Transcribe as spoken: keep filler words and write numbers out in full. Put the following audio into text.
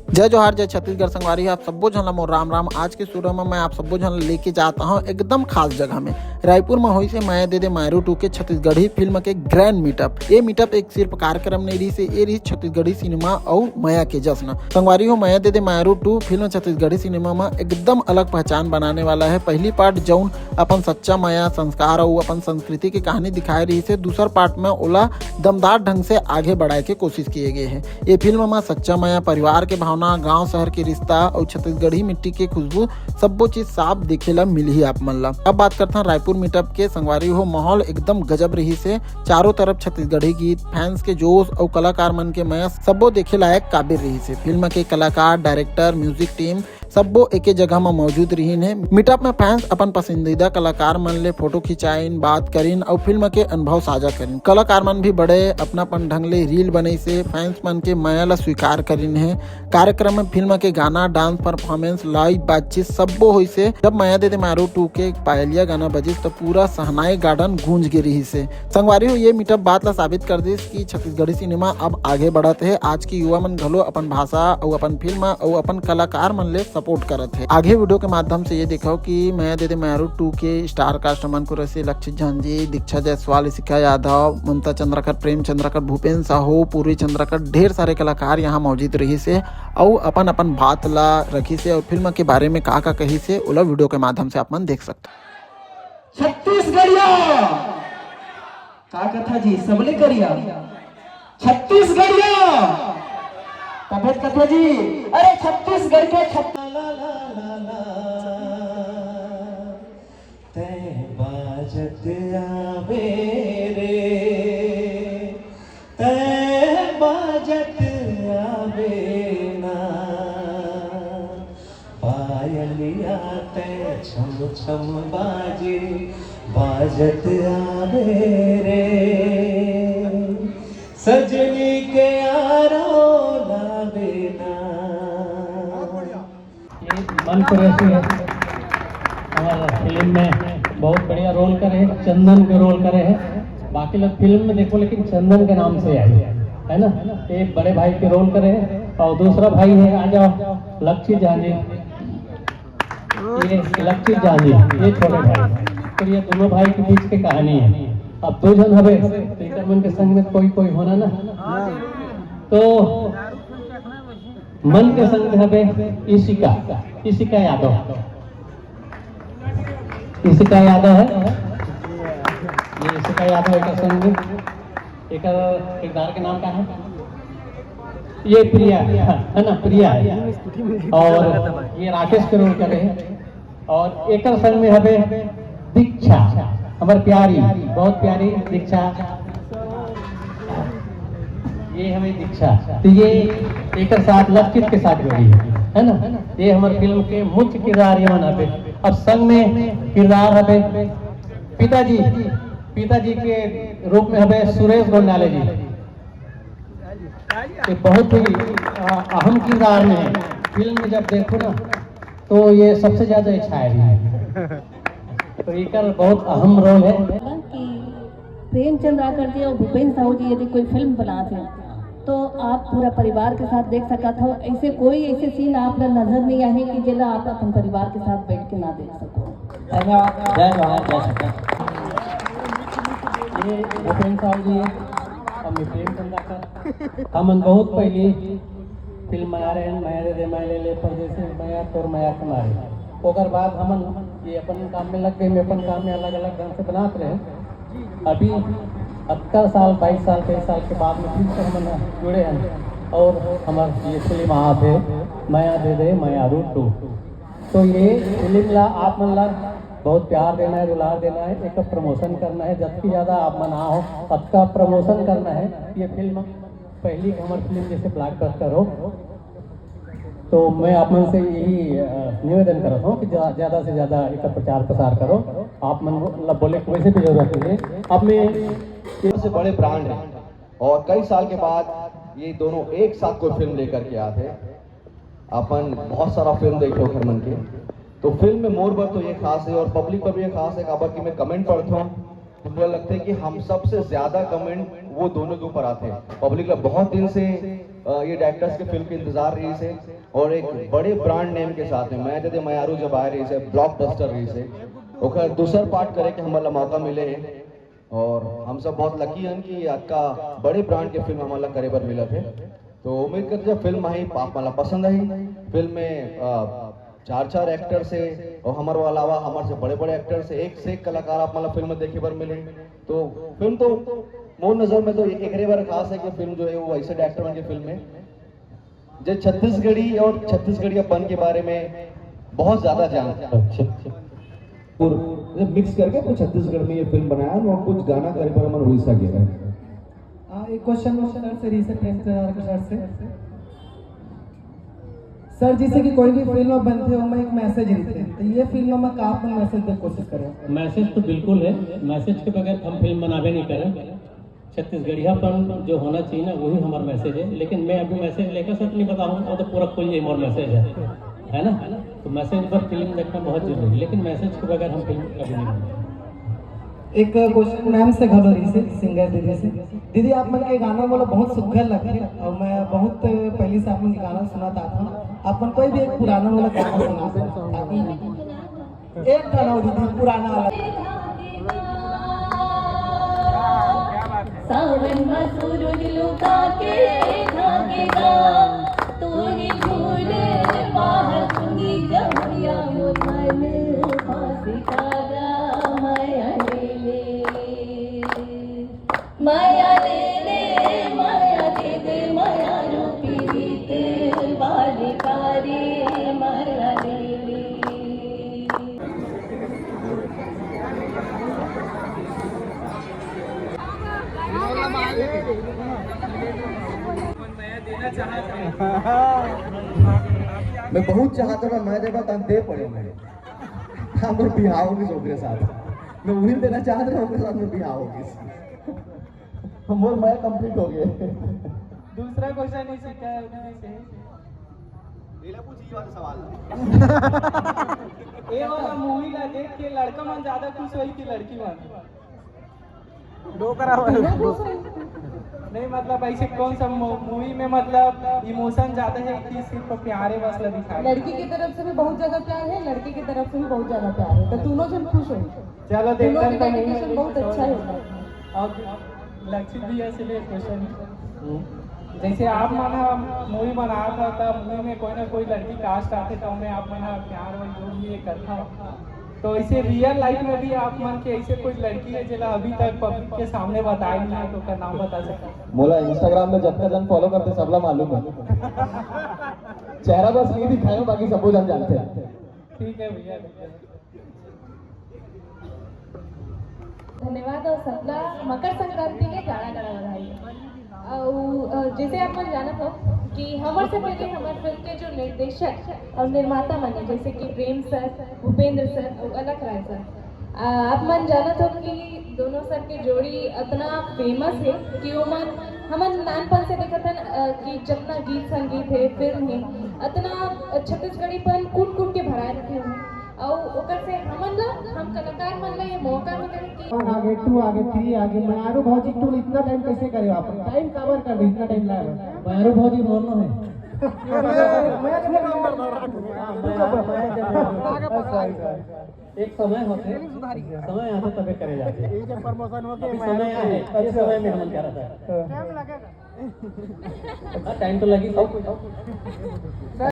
जय जोहार, जय छत्तीसगढ़। संगवारी हो, आप सब्बो झन ला मोर राम राम। आज के सुबह में मैं आप सब्बो झन ला लेके जात हौं एकदम खास जगह में। रायपुर में होइस हे मया दे दे मायरू टू के छत्तीसगढ़ी फिल्म के ग्रैंड मीटअप। ये मीटअप एक सिर्फ कार्यक्रम नहीं रहिस हे, ये रहिस छत्तीसगढ़ी सिनेमा अउ मया के जश्न। संगवारी हो, मया दे दे मायरू टू फिल्म छत्तीसगढ़ी सिनेमा में एकदम अलग पहचान बनाने वाला है। पहली पार्ट जौन अपन सच्चा मया, संस्कार अउ अपन संस्कृति के कहानी दिखाए रहिस हे, दूसर पार्ट में ओला दमदार ढंग से आगे बढ़ाए के कोशिश किए गए हे। ये फिल्म में सच्चा मया, परिवार के भावना, गांव शहर के रिश्ता अउ छत्तीसगढ़ी मिट्टी के खुशबू, सब्बो चीज साफ देखे ला मिलही आप मन ला। अब बात करथन रायपुर मीटअप के। संगवारी हो, माहौल एकदम गजब रहिस हे। चारों तरफ छत्तीसगढ़ी गीत, फैंस के जोश अउ कलाकार मन के मया, सब्बो देखे लायक काबिल रहिस हे। फिल्म के कलाकार, डायरेक्टर, म्यूजिक टीम, सब्बो एके जगह म मौजूद रहिन हे। मीटअप में फैंस अपन पसंदीदा कलाकार मन ले फोटो खिंचाइन, बात करिन अउ फिल्म के अनुभव साझा करिन। कलाकार मन भी बड़े अपनापन ढंग ले रील बनइस हे, फैंस मन के मया ला स्वीकार करिन हे। कार्यक्रम में फिल्म के गाना, डांस परफॉर्मेंस, लाइव बातचीत सब्बो होइस हे। जब मया दे दे मायरू टू के पायलिया गाना बजिस, तो पूरा शहनाई गार्डन गूंज गे रहिस हे। संगवारी हो, ये मीटअप बात ला साबित कर दिस कि छत्तीसगढ़ी सिनेमा अब आगे बढ़त हे। आज के युवा मन घलो अपन भाषा अउ अपन फिल्म अउ अपन कलाकार मन ले सपोर्ट करत हे। आगे वीडियो के माध्यम से ये देखव कि मया दे दे मायरू टू के स्टार कास्ट मन को रहिस हे लक्षित झा जी, दीक्षा जायसवाल, इशिका यादव, ममता चंद्राकर, प्रेम चंद्राकर, भूपेन साहू, पूर्वी चंद्राकर, ढेर सारे कलाकार यहाँ मौजूद रहिस हे अउ अपन अपन बात ला रखिस हे अउ फिल्म के बारे में का का कहिस हे, ओला वीडियो के माध्यम से आप मन देख सकते। छत्तीसगढ़िया का कथा जी, सबले करिया छत्तीसगढ़िया। तबियत कथा जी, अरे छत्तीसगढ़ के छत्तीस तै बाजत आवे रे, तै बाजत आवे ना। पायलिया तै छम छम बाजे, बाजत आवे रे। सजनी के आरो लावे ना। ये मन कुरैशी है, हमारा फिल्म में बहुत बढ़िया रोल करे है, चंदन के रोल करे है। बाकी लोग फिल्म में देखो, लेकिन चंदन के नाम से आई है ना। एक बड़े भाई के रोल करे है और दूसरा भाई है, आ जाओ, लक्षित झा जी। ये लक्षित झा जी, ये छोटे भाई। तो ये दोनों भाई के बीच की कहानी है। अब दो जन हवे, तो एकर मन के संग में कोई कोई होना ना। तो मन के संग हवे इशिका, इशिका यादव। इशिका यादव है, ये इशिका यादव एकर संग। एकर किरदार के नाम का है? ये प्रिया है ना, प्रिया है। और ये राकेश के रोल करे हैं। और एकर संग में हवे दीक्षा, हमर प्यारी, बहुत प्यारी दीक्षा। ये हवे दीक्षा, तो ये एकर साथ लक्षित के साथ जोड़ी है, है ना? ये हमर फिल्म के मुख्य किरदार ये मन हवे। अब संग में किरदार हवे पिताजी, पिताजी के रूप में हवे सुरेश गोंडाले जी। ये बहुत ही, आ, अहम किरदार में है। फिल्म में जब देखो ना, तो ये सबसे ज्यादा इच्छा है। तो एकर बहुत अहम रोल है। कि प्रेमचंद आकर जी और भूपेंद्र साहू जी यदि कोई फिल्म बनाते हैं, तो आप पूरा परिवार के साथ देख सकत हो। ऐसे कोई ऐसे सीन आप ला नजर नहीं आए कि जेला आप अपन परिवार के साथ बैठ के ना देख सको। धन्यवाद। जय जोहार, जय छत्तीसगढ़। ये भूपेंद्र साहू जी, हम प्रेमचंद आकर, हमन बहुत पहली फिल्म बना रहे हैं, मया दे दे मया ले ले, परदेसी मया, तोर मया के मारे। ओकर बाद हमन ये अपन काम में लग गए, मैं अपन काम में अलग-अलग ढंग से बनात रहे। अभी अतका साल, बाईस साल, तेईस साल के बाद में फिर से हमन जुड़े हैं और हमर ये फिल्म आत है, मया दे दे मयारू टू। तो ये फिल्म ला आप मन ला बहुत प्यार देना है, दुलार देना है, एक प्रमोशन करना है, जतकी ज्यादा आप मन आओ, अतका प्रमोशन करना है। ये फिल्म पहली हमर फिल्म जैसे ब्लॉकबस्टर हो, तो मैं आप मन से यही, अ, निवेदन करत हूँ कि जा-, ज्यादा से ज्यादा एकर प्रचार प्रसार करो। आप मन ला बोले कोई से भी जरूरत नहीं है। अब मैं ये सबसे बड़े ब्रांड है और कई साल के बाद ये दोनों एक साथ कोई फिल्म लेकर के आते हैं। अपन बहुत सारा फिल्म देखे हो घर मन के, तो फिल्म में मोर बर तो ये खास है और पब्लिक पर भी ये खास है, काबर कि मैं कमेंट पढ़ता हूँ तो मुझे लगता है कि हम सबसे ज्यादा कमेंट वो दोनों के ऊपर आते हैं। पब्लिक ला बहुत दिन से अ, ये डायरेक्टर्स के फिल्म के इंतजार रहिस हे और एक बड़े ब्रांड नेम के साथ में मया दे दे मयारू जब आए रहिस हे, ब्लॉकबस्टर रहिस हे, ओकर दूसर पार्ट करे के हमन ला मौका मिले हे और हम सब बहुत लकी हन कि अतका बड़े ब्रांड के फिल्म हमन ला करे बर मिलत हे। तो उम्मीद करते हैं फिल्म आही, आप मन ला पसंद आही। फिल्म में, अ, चार चार एक्टर्स हे और हमर अलावा हमर से बड़े बड़े एक्टर्स हे, एक से एक कलाकार आप मन ला फिल्म में देखे बर मिले। तो फिल्म तो मोर नजर में तो एकरे बर खास हे कि फिल्म जो हे वो ऐसे डायरेक्टर मन के फिल्म हे जे छत्तीसगढ़ी और छत्तीसगढ़ियापन के बारे में बहुत ज्यादा जानता है। अच्छा, अच्छा। और मिक्स करके तो छत्तीसगढ़ में ये फिल्म बनाया है और कुछ गाना करे बर हमन उड़ीसा गे रहे। हाँ, एक क्वेश्चन सर से रहिस हे, प्रेम तेवारी सर से। सर, जैसे कि कोई भी फिल्म बनथे, ओमा एक मैसेज रहिथे, तो ये फिल्म में का अपन मैसेज दे कोशिश करे? मैसेज तो बिल्कुल है, मैसेज के बगैर हम फिल्म बनाबे नहीं करें। छत्तीसगढ़ियापन जो होना चाहिए ना, वही हमारा मैसेज है। लेकिन मैं अभी मैसेज लेकर सच नहीं बताऊँ, वो तो पूरा खुल जाए, मोर मैसेज है, है ना? तो मैसेज पर फिल्म देखना बहुत जरूरी है, लेकिन मैसेज के बगैर हम फिल्म कभी नहीं बनाते। एक क्वेश्चन मैम से घलो रहिस हे, सिंगर दीदी से। दीदी, आप मन के गाना मोला बहुत सुघर लगथे और मैं बहुत पहले से आप मन के गाना सुनत आत हूँ। आप मन कोई भी एक पुराना मोला गाना सुना सकत, ताकि एक गाना हो दीदी, पुराना वाला। सावन मा सूरज लुका के धागेगा, तोरी झूले पाहकुनी जमुनिया मोर मन फांसी कागा माया ले ले। माया ले ले, माया दे दे, माया रूपी गीत बालिका रे, माया ले ले। मैं बहुत चाहता था मैं देवा तन दे पड़े मैं। हाँ, मैं बिहाव भी ओकरे साथ। मैं वही देना चाहता था ओकरे साथ मैं बिहाव होगी। मोर मैं कंप्लीट हो गए। दूसरा क्वेश्चन इसी का है, उन्हीं से। ये ला पूछिए वाला सवाल। ये वाला मूवी ला देख के लड़का मन ज्यादा खुश होई कि लड़की मन? डोकरा वाला। नहीं, मतलब ऐसे कौन सा मूवी में मतलब इमोशन ज्यादा है कि सिर्फ प्यारे बस ला दिखाए? लड़की की तरफ से भी बहुत ज्यादा प्यार है, लड़के की तरफ से भी बहुत ज्यादा प्यार है, तो दोनों जन खुश हो। चलो दोनों देखते की हैं तो डेडिकेशन बहुत अच्छा है। और लक्षित भी ऐसे लिए क्वेश्चन, जैसे आप मन मूवी बनात हो तब मूवी में कोई ना कोई लड़की कास्ट आथे तो मैं आप मन प्यार वाली जो भी ये करता हो, तो इसे रियल लाइफ में भी आप मन के ऐसे कोई लड़की है जेला अभी तक पब्लिक के सामने बताए नहीं है, तो का नाम बता सकते? मोला इंस्टाग्राम में जब तक जन फॉलो करते सबला मालूम है। चेहरा बस नहीं दिखाए, बाकी सबको जन जानते हैं। ठीक है भैया। धन्यवाद और सबला मकर संक्रांति के गाड़ा गाड़ा बधाई। अउ, अ, जैसे आप मन जानत हो कि हमर से पहले हमर फिल्म के जो निर्देशक और निर्माता मन हे, जैसे कि प्रेम सर, भूपेंद्र सर और अलख राय सर, अ, आप मन जानत हो कि दोनों सर के जोड़ी इतना फेमस है कि ओमन हमन नानपन से देखत हन, अ, कि जितना गीत संगीत है, फिल्म है, इतना छत्तीसगढ़ीपन कूट कूट के भरा रखे हैं। अउ ओकर से हमन ला, हम कलाकार मन ला ये मौका मिले कि आगे टू, आगे थ्री, आगे मयारू भौजी टू इतना टाइम कैसे करे आप? टाइम कवर कर दे, इतना टाइम लाए। मयारू भौजी बोलना है। एक समय होते, समय आता तबे करे जाते। ये जो प्रमोशन हो गया, अभी समय आए, इस समय में हम क्या रहता है? टाइम लगेगा। हाँ, टाइम तो लगी सब कुछ। सर,